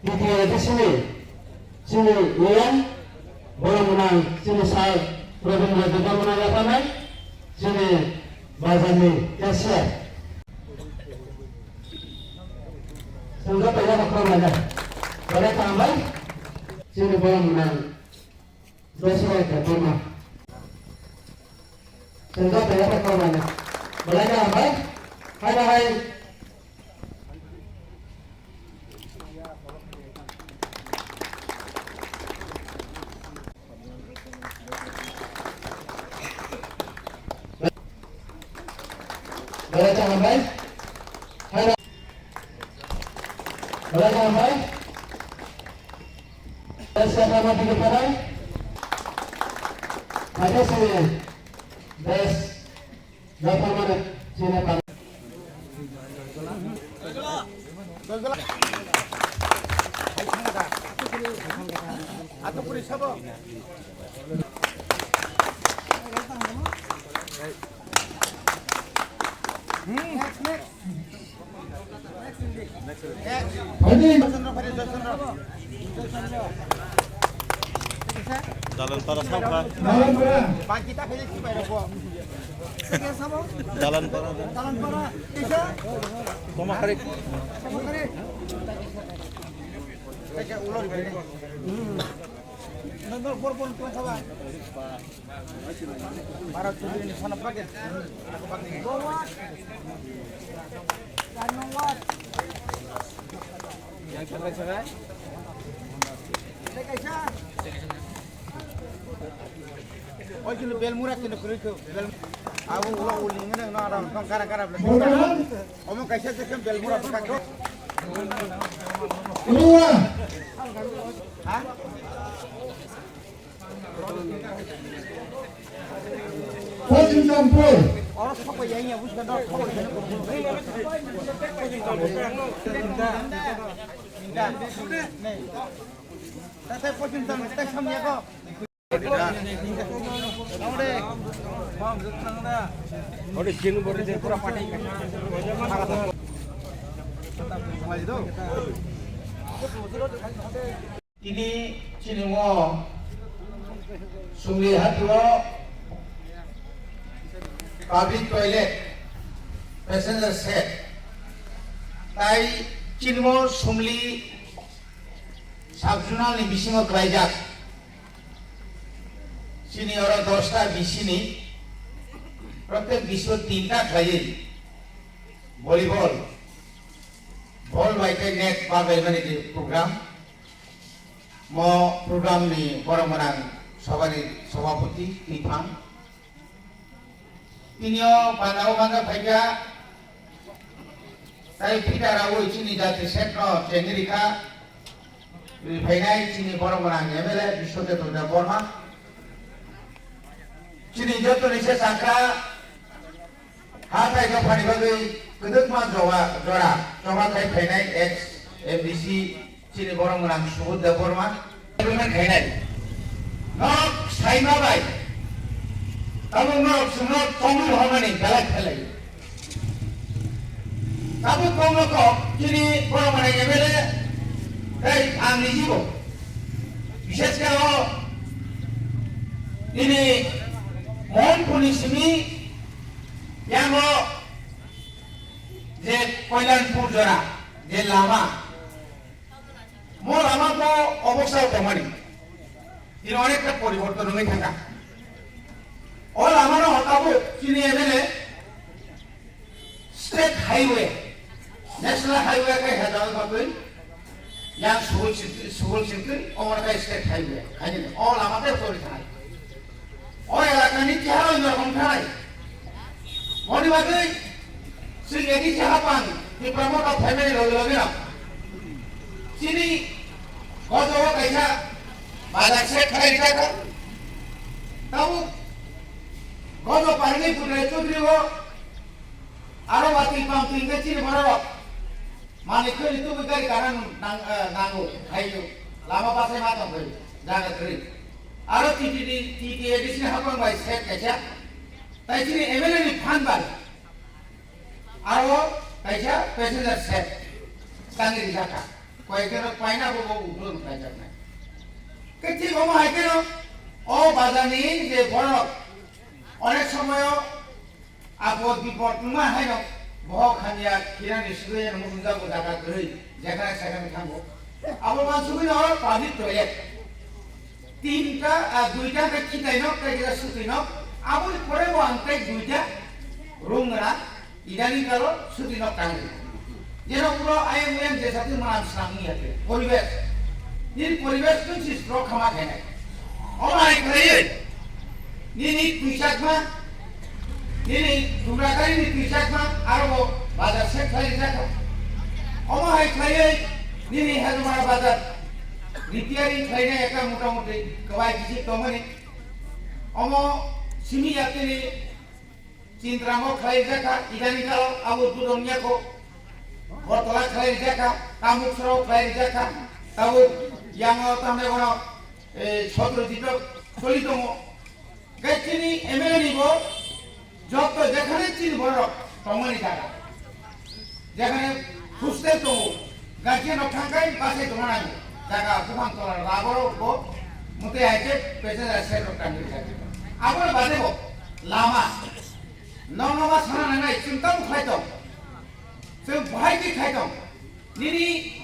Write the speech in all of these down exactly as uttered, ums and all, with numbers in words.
T T A D C ni chini E M, borok mwnang chini sir Rabindra Debbarma yaphanai, chini bazarni cashier. Sengkha tongya rok rok mane. Belai kaham bai. Chini borok mwnang Joshua Debbarma. Sengkha tongya rok rok mane. Belai kaham bai. Hai bai hai. Belai kaham bai. Hai. Belai kaham bai. Belai kaham bai. Belai kaham bai. Best. Dalan para sangkha. Dalan para. Dalan para. Toma kare. Bara chudri ni sana pakai. Oi kilo belmura kilo kuri ko bel. Abu ulo uli ngene no aram tong kara kara bela. Omo kaisa je belmura baka ko. Ha? Pochin Jampur. Tini chini o Sumli hatio public toilet, passenger shed, tai chini o Sumli sub-zonal ni bisingo khlaijak. Chini oro dosta bisini, protek biso tinta khlaiwi volleyball, ball bai tei net baglaimani program. Mo program ni borok mwnang sabhani sabhapati twiphang. Tini o panda o mangkha phaikha, tai phita rawi chini jati set no chengri kha. Ri phainai chini borok mwnang M L A Biswadev Debbarma. Chini joto ni se sakha. Hathai dophani bagwi kwdwkma joga jora choba khai phainai ex M D C chini borok mwnang Subodh Debbarma. Agreement khainai. Norok saima bai. Tabuk norok chwngno tongwi rohormani belai khlai. Tabuk kongno kok chini borok mwnang M L A tei ang nijibo. Bishesh khe o nini Mohanpurni simi Yango je Koilanpur jora je lama, mo lama to obostha tongmani, tini onekta poriborton wngwi thangkha. O lama no tabuk chini M L A state highway, national highway khe hejagwi bagwi yang Subul Singtwi, Subul Singtwi, omo khe state highway, khaini o lama khe pori thangkha. O elakani keha roi norok wngkha. Moni bagwi chwng A D C hapang Tipra Motha phaimani loge loge no chini gojo o kaisa bazar set khlai rijak kha. Tabuk gojo parni Putrai Chaudhary o aro watwi pamtwi hwnkhe chini borok rok. Manwi khwlwi tubui gari kana nang, eh, nango, haino. Lama bachai ma tong phai, jaga kwrwi. Aro T T D, T T A D C ni hapang bai set kaisa. Tai chini M L A ni phan bai. Aro kaisa passenger set. Tangwi rijak kha. Koi kheno paina bo bo ugrung khlaijaknai. Khe thik omo hai kheno o bazarni je borok onek somoyo apod bipod wngma haino bohok hamya khirani sugwi muchungjago jaga kwrwi jekhane sekhane thango. Abo mansugwino oro public toilet. Tinta, ah, duita khe khitai nok, tei khe suti nok. Aboni pore bo ang tei duita room gwnang, idani kalo suti nok tangwi. Jeno ulo ayang uyang jesati manam snam wngya khe. Poribesh. Nini poribesh tun si strok khama khainai. Omo hai khlaiwi nini twichakma, nini Dugrakari ni twichakma aro bo bazar set khlai rijak kha. Omo hai khlaiwi nini Hajamara bazar repairing khlainai ekka mota moti kwbai bisi tongmani. Omo simi yaktini Chintramo khlai rijak kha, idani kalo abo dudong yako. Bortola khlai rijak kha, Kamuksoro khlai rijak kha, tabuk yango tamne bono, eh, sotro jito choli tongo. Gai chini M L A ni bo jotto jekhane chini borok tongmani jaga. Jekhane hostel tongo, guardian rok thangkhai bachai tongna nango. Jaga buphang tola rok abo bo mwtai hai khe passenger set rok tangwi jaga. Aboni bade bo lama. Nokno ma sana nangnai, chwng tamo khlai tong. Chwng bahai khe khai tong. Nini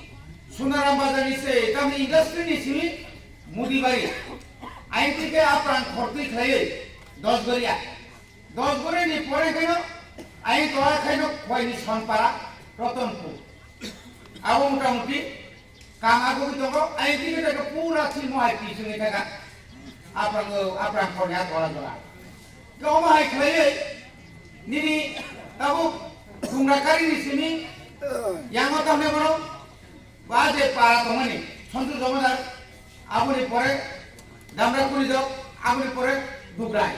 Sunaram Bazar ni se, tamni industry ni simi Mudibari. Ain thike apran khortwi khlaiwi Dosgoria. Dosgoria ni pore kheno ain tola khaino Khwaini Sonpara, Rotonpur. Abo motamuti kam agogwi tongo, ain thike pura chini mohai pisingwi thaka. Apran, apran khorni a tola jora. Omo hai khlaiwi nini tabuk Dugrakari ni simi yango tamne bono ba je para tongmani Sontu Jomadar, aboni pore Damra Kuridok, aboni pore Dugrai.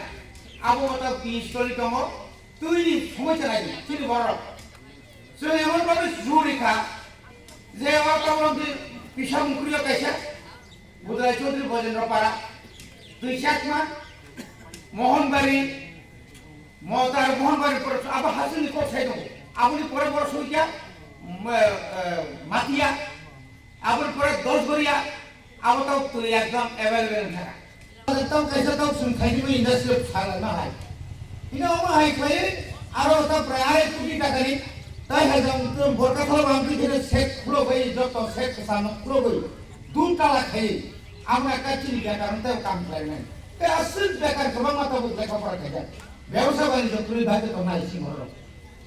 Abo wata twi stoli tongo, twi ni somosa nai chini borok. Chwng emon bhabe juri kha je o tabuk pisa mukri kaisa Budai Chaudhary Bojendra Para, Twichakma, Mohonbari, Motar Mohonbari pore abo hasini kok sai tongo. Aboni pore pore soikya, m-, eh, Matia, aboni pore Dosgoria, abo tau twi ekdom available wngkha. Tau kaisa tau sum khaini bo industry phalna hai. Ino omo hai khlai aro ta prai arai kuti takani tai hajam borka thalo bang tu khene set khulo bai jotto set kasano khulo bai. Dun tala khai, amra ka chini ya karon te kam khlai nai. Te aswk bekar kwbangma tabuk lekha pora khaijak. Bebsa bani jotoni bhai te tongnai singoro.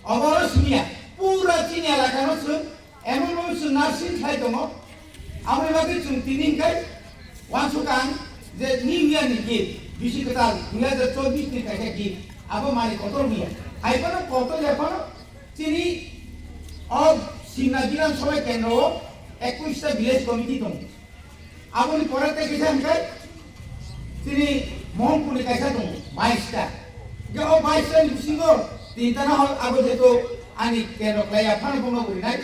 Oboro simiya, pura chini elaka no chwng, emon no chwng nursing khlai tongo. Aboni bagwi chwng tini hwnkhe wansukha ang je New Year ni gift, bisi kwtal dui hajar chobbish ni kaisa gift, abo mani kotor buya. Hai phano kotor ya phano chini o Simna Bidhan Sabha kendro o ekush ta village committee tongo. Aboni pore tei kisa hwnkhe chini Mohanpur ni kaisa tongo, bais ta. Hwnkhe o bais ta ni bisingo tinta no hol abo jeto ani kendro khlai ya phano bono urinai.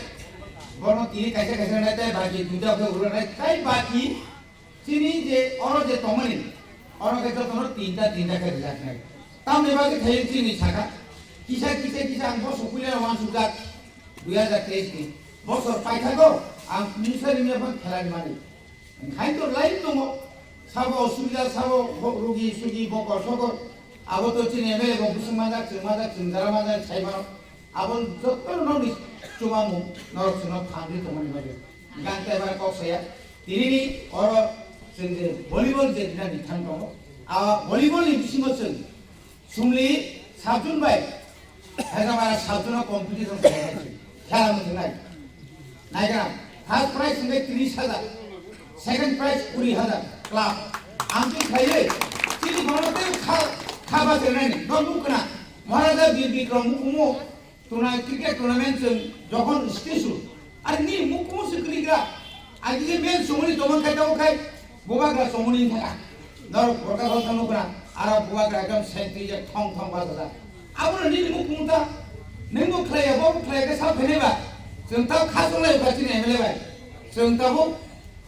Bono tini kaisa kaisa nai tai baki duita khe urinai tai baki chini je oro je tongmani oro khe jotono tinta tinta khe rijaknai. Tamni bagwi thaio chini saka kisa kisa kisa ang boso puila wansukjak dui hajar teis ni bosor paithago ang mungsa rimya phang khelai mani. Hai to lai tongo, sabo osubida, sabo ho-, rugi sugi, bokol sokol, abo to chini M L A bo bwswng manjak, chwng manjak, chwng jara manjak, sai mano. Abo joto no ni chuma mung norok chwngno phan ri tongmani bagwi. Gang tei bar kok saya, tini ni oro chwng je volleyball je dinani thang tongo. A volleyball ni bisingo chwng Sumli sabjun bai Hajamara sabjun o competition khlai khlai se. Khela muchungnai. Naigra first prize hwnkhe tris hajar, second prize kuri hajar club. Ang twi khlaiwi chini bono tei kha, kha bachai nani. Nok nukna Maharaja Bir Bikram mukumu Tuna cricket tournament chwng jokhon stage o, are nini mukumu se kwrwi gra. Agi je men chumuni tongmani khai tamo khai, bubagra chumuni wngkha. Norok borok kha thang nukra, aro bubagra ekdom sentri je thong thong bajajak. Abono nini mukumu ta, nwngbo khlaiya, bobo khlaiya khe sa phainai ba. Chwng ta kha chonglai kha chini M L A bai. Chwng tabuk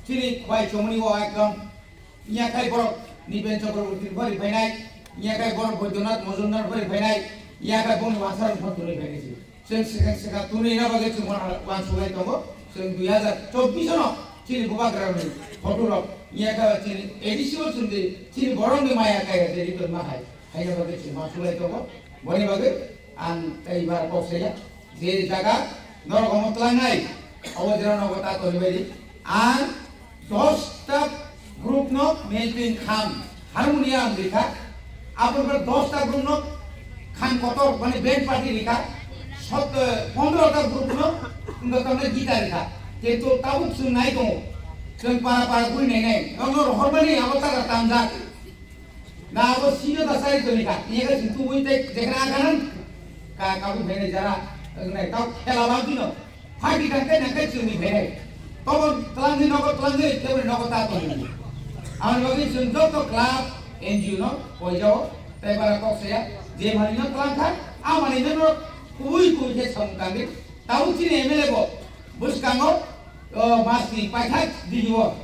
chini khwai chumuni o ekdom Iya khai borok Nipen Chakraborty ni bari phainai, iya khai borok Baidyanath Majumdar bari phainai, iya khai borok Wansarang phan tuni phainai se. Chwng swkang swkang tuni na bagwi chwng wan, wan sulai tongo. Chwng dui hazar chobbish no chini bubagra ni photo rok niya ka chini A D C o chwng di chini borok ni maya kaya je riton ma hai. Haina bagwi chwng ma sulai tongo. Boni bagwi ang tei bar kok saya je jaga norok omo tlangnai abo jera nogo ta toni bai di. Ang dos ta group no main main kham harmonium rikha, aboni pore dos ta group no kham kotor mane band party rikha, sot pondro ta group no wngkha tamne guitar rikha. Kintu tabuk chwng nai tongo, chwng para para guri nai nai, norokno rohormani abo taga tamjak. Na abo sino da sai toni ka, iye ka sintu bui te jekra akanan ka kabu bene jara nai tau khela ba dino. Phagi kangke nangke chwngni bene. Tobo twlangni nogo twlangni keboni nogo ta toni. Amoni bagwi chwng joto club, N G O no poijao tei bara kok saya je manino twlang kha, a manino no kubui kubui khe samung tangdi. Tabuk chini M L A bo bwskango, o, masni paithak digi o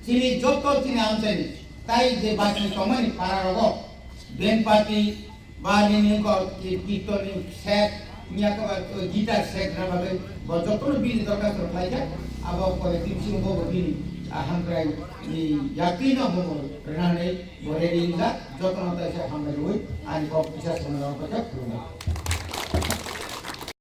chini joto chini amchaini tai je bachini tongmani para rogo band party ba nini wngkha ki-, kirtoni set, wngya khe ba, o, guitar set rwna bagwi bo jotono bini dorkar khlaikha. Abo pore twi bisingo bo bini, a, hamkrai ni yakti no bo rwnani bo ready wngjak, jotono tai se hambai rwui ani kok kisa samung rok khulumkha.